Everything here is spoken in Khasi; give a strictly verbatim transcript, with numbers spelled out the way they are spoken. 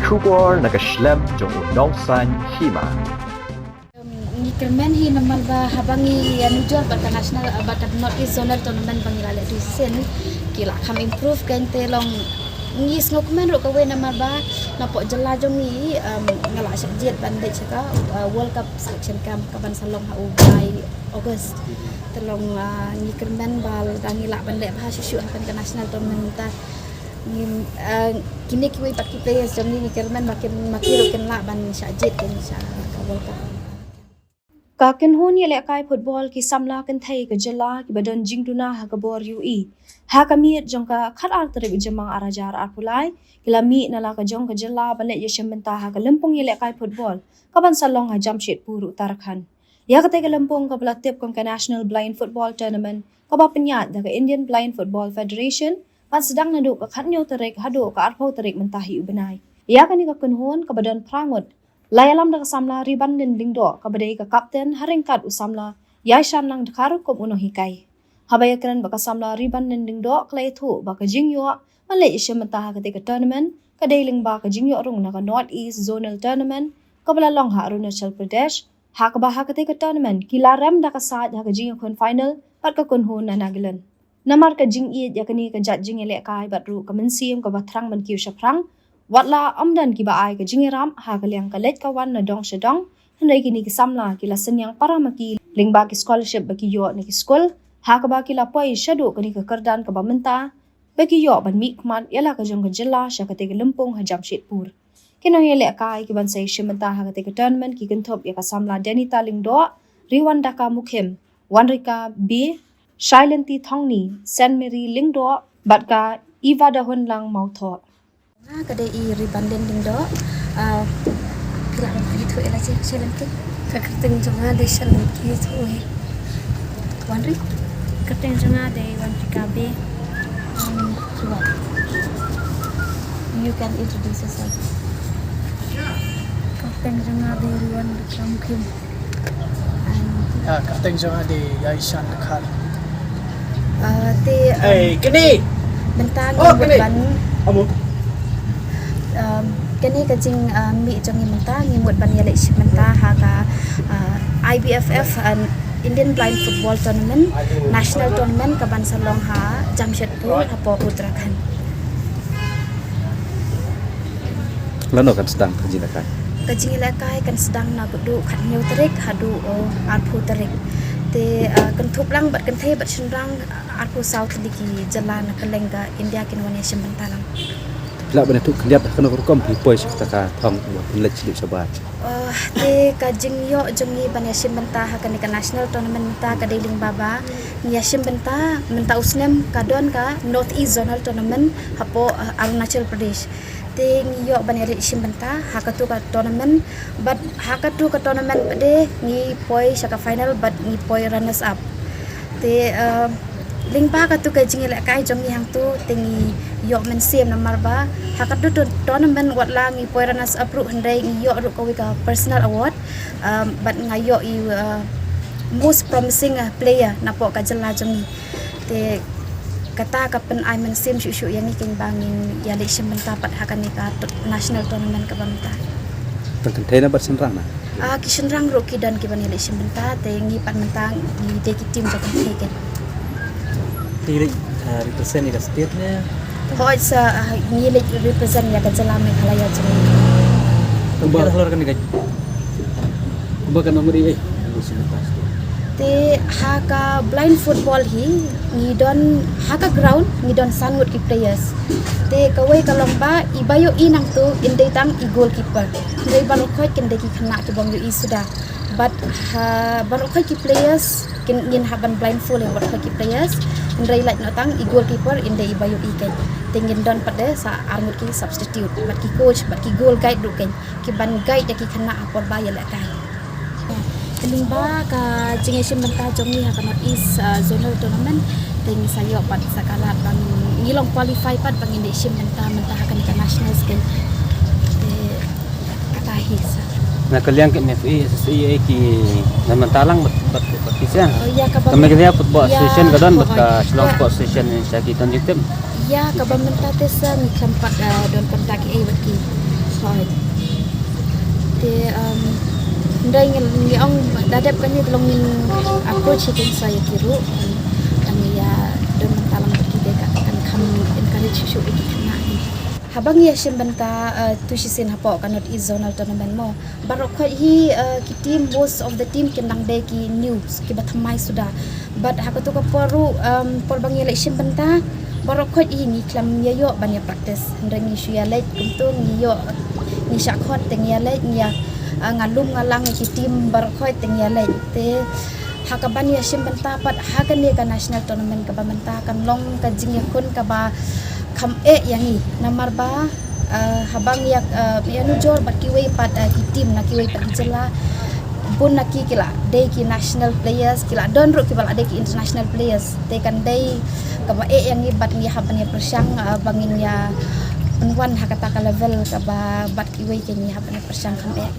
Khubor na ka shlem jong u nongsan hima. Ngi kyrmen hi namar ba haba ngi ïanujor bad ka national, bad ka North East Zonal Tournament ba ngi la leh tu shisien, ki la kham improve keiñ te long ngi sngewkmen ruh kawei namar ba napoh jylla jong ngi, em, nga la shah jied ban leit sha ka, eh, World Cup selection camp kaban sa long ha u bnai August. Te long, ah, ngi kyrmen ba lada ngi lah ban leh bha shuh shuh ha kane ka national tournament mynta. Ngi, ah, kine kiwei pat ki players jong ngi ngi kyrmen ba kin, ma ki ruh kin lah ban shah jied keiñ sha ka World Cup. Ka kynhun ïalehkai football ki samla kynthei ka jylla kiba don jingduna ha ka bor U E ha ka miet jong ka khatar tarik u Jymmang ar hajar arphew lai ki la mih na la ka jong ka jylla ban leit ïashim bynta ha ka lympung ïalehkai football kaban sa long ha Jamshedpur, Uttarakhand. Ïa katei ka lympung kaba la tip kum ka National Blind Football Tournament kaba pynïaid da ka Indian Blind Football Federation ban sdang naduh ka khathynñiew tarik haduh ka arphew tarik mynta hi u bnai. Ïa kane ka kynhun kaba don phra ngut la ïalam da ka samla Ribanlin Lyngdoh kaba dei ka kapten ha ryngkat u samla Ïaishanlang Dkhar kum u nonghikai. Haba ïakren bad ka samla Ribanlin Lyngdoh ka la ïathuh ba ka jingïoh ban leit ïashim bynta ha katei ka tournament ka dei lyngba ka jingïoh rung na ka North East Zonal Tournament kaba la long ha Arunachal Pradesh, ha kaba ha katei ka tournament ki la rem da ka side ha ka jingïakhun final bad ka kynhun na Nagaland. Namar ka jingïeit ïa kane ka jait jingïalehkai bad ruh ka mynsiem kaba thrang ban kiew shaphrang, watla ym don kiba ai ka jingïarap ha ka liang ka leit ka wan na dong sha dong, hynrei kine ki samla ki la synñiang para ma ki lyngba ki scholarship ba ki ïoh na ki skul, ha kaba ki la poi shaduh kane ka kyrdan kaba mynta ba ki ïoh ban mihkhmat ïa la ka jong ka jylla sha katei ka lympung ha Jamshedpur. Ki nongïalehkai kiban sa ïashim bynta ha katei ka tournament ki kynthup ïa ka samla Denita Lyngdoh, Riwandaka Mukhim, Wanrika Bey, Shailenti Thongni, Saint Mary Lyngdoh bad ka Ivadahunlang Mawthoh. Nga ka dei i Ribanlin Lyngdoh. Ah, phi lah ban ïathuh ïa la, Shailenti? Ka kyrteng jong nga dei Shailenti Thongni. Wanri? Kyrteng jong nga dei Wanrika Bey. Um, you can introduce yourself. Kyrteng jong nga dei Riwandaka Mukhim. Ah, kyrteng jong nga dei Ïaishanlang Dkhar. Ah, te, um, mynta ngi mut ban, um, kane ka jing, ah, mih jong ngi mynta ngi mut ban ïaleit shim bynta ha ka, ah, I B F F, ah, Indian Blind Football Tournament, National Tournament kaban sa long ha Jamshedpur hapoh Uttarakhand. Lano kan sdang ka jingïalehkai? Ka jingïalehkai kan sdang naduh khathynñiew tarik haduh, oh, arphew tarik. Te, ah, kynthup lang bad kynthei bad shynrang, ah, arphew saw tylli ki jylla na kylleng ka India kin wan ïashim bynta lang. Phi lah ban ïathuh khyndiat kano ka rukom phi poi sha kata ka thong ba phin leit sha dip sha bar? Ah, te ka jingïoh jong ngi ban ïashim bynta ha kane ka national tournament mynta ka dei lyngba ba ngi ïashim bynta mynta u snem ka don ka North East Zonal Tournament hapoh, ah, Arunachal Pradesh. Te ngi ïoh ban ïaleit shim bynta ha katu ka tournament, bad ha katu ka tournament pat de ngi poi sha ka final bad ngi poi runners up. Te, eh, lyngba katu ka jingïalehkai jong ngi hangtu te ngi ïoh mynsiem namar ba ha katu tu tournament watla ngi poi runners up ruh hynrei ngi ïoh ruh kawei ka personal award, eh, bad nga ïoh i, eh, most promising, eh, player napoh ka jylla jong ngi. Te kata ka pynai mynsiem shuh shuh ïa ngi keiñ ba ngin ïaleit shim bynta pat ha kane ka tu-, national tournament kaba mynta. Tang kynthei na bad shynrang na? Ah, ki shynrang ruh ki don kiban ïaleit shim bynta, te ngi pat mynta ngi dei ki team jong kynthei keiñ. Te ngi leit, ah, represent ïa ka state ne? Hooid sir, ah, ngi leit represent ïa ka jylla Meghalaya jong ngi. Kumba halor kane ka, kumba kan ong ri eh. Te ha ka blind football hi ngi don ha ka ground ngi don san ngut ki players. Te kawei ka long ba i ba ïohi nangtu in dei tang i goalkeeper. Hynrei baroh khoit kin dei ki khynnah ki bym ïohi suda. Bad ha baroh khoit ki players kin ngin hap ban blindfold ïa baroh khoit ki players. Hynrei lait noh tang i goalkeeper in dei i ba ïohi keiñ. Te ngin don pat de sa ar ngut ki substitute bad ki coach bad ki goal guide ruh keiñ. Kiban guide ïa ki khynnah ha por ba ïalehkai. Lyngba ka jingïashim bynta jong ngi ha ka North East, uh, Zonal Tournament, te ngi sa ïoh pat sa ka lad ba ngi long qualify pat ba ngin ïashim bynta mynta ha kane ka national stage. Te kata hi sir. Na ka liang ka M F A, S S A ki na mynta lang bad, bad, bad ki sha. Oh, ïa, ka ba ka Meghalaya Football Association ka don bad ka Shillong Sports Association, sha ki don jingtip. Ïa, kaba mynta te sir ngi khlem pat, eh, don contact ei bad ki. Hooid. Te um, hynrei ngi ngi ong da dep kane ka long ngin approach hi kin sa ïa ki ruh. Kan ïa don bynta lang bad ki te ka kan kham encourage shuh shuh ïa ki khynnah hi. Haba ngi ïa shim bynta uh, tu shisien hapoh ka North East Zonal Tournament mo. Baroh khoit hi uh, ki team, most of the team kin dang dei ki new kiba thymmai suda. Bad ha katu ka por ruh um, por ba ngi ïa leit shim bynta baroh khoit hi ngi khlem ïa ïoh ban ïa practice. Hynrei ngi shu ïa leit kumtu ngi ïoh ngi shah khot te ngi ïa leit ngi ïa uh, nga lum nga lang ïa ki team baroh khoit te ngi ïa leit. Te ha kaban ïa shim bynta pat ha kane ka national tournament kaba mynta kan long ka jingïakhun kaba kham eh ïa ngi namar ba uh, haba ngi ïa uh, ïa nujor bad kiwei pat uh, ki team na kiwei pat ki jylla. Bun na ki ki la dei ki national players, ki la don ruh kiba la dei ki international players. Te kan dei kaba eh ïa ngi bad ngi hap ban ïa pyrshang uh, ba ngin ïa pynwan ha kata ka level kaba bad kiwei ki ngi hap ban ïa pyrshang kham eh.